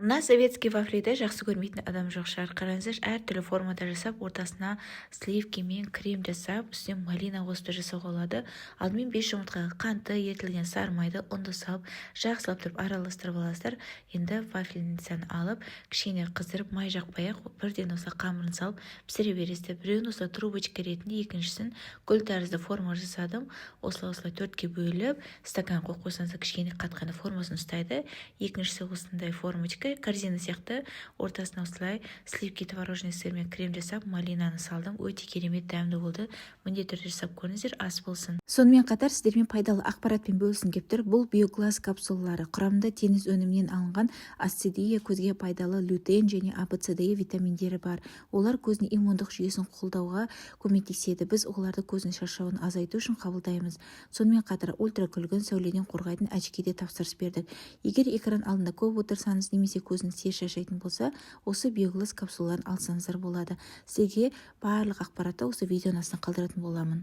Мына советский вафлиді жақсы көрмейтін адам жоқ шығар. Қараңыздаршы, әртүрлі формада жасап, ортасына сливки мен крем жасап, үстіне малина қосып та жасауға болады. Алдымен 5 жұмыртқаға қантты, ерітілген сары майды, ұнды салып, жақсылап тұрып араластырып аласыздар. Енді вафельницаны алып, кішкене қыздырып, май жақпай ақ бірден осылай қамырын салып пісіре бересіздер. Біреуін осылай трубочка ретінде, екіншісін гүл тәрізді форма жасадым. Осылай, осылай төртке бөліп, стакан қойып қойсаңыздар, кішкене қатқанда формасын ұстайды. Екіншісі осындай формочка, корзина сияқты, ортасына осылай сливки, творожный сыр мен крем жасап, малинаны салдым. Өте керемет дәмді болды, міндетті түрде жасап көріңіздер. Ас болсын! Сонымен қатар сіздермен пайдалы ақпаратпен бөліскім келіп тұр. Бұл Биоглаз капсулалары. Құрамында теңіз өнімінен алынған асцидия, көзге пайдалы лютеин және А, В, С, Д, Е витаминдері бар. Олар көздің иммундық жүйесін қолдауға көмектеседі. Біз оларды көздің шаршауын азайту үшін қабылдаймыз. Сонымен қатар ультракүлгін сәуледен қорғайтын очки де тапсырыс бердік. Егер экран алдында көп отырсаңыз немесе көзіңіз тез шаршайтын болса, осы Биоглаз капсулаларын алсаңыздар болады. Сіздерге барлық ақпаратты осы видеоның астына қалдыратын боламын.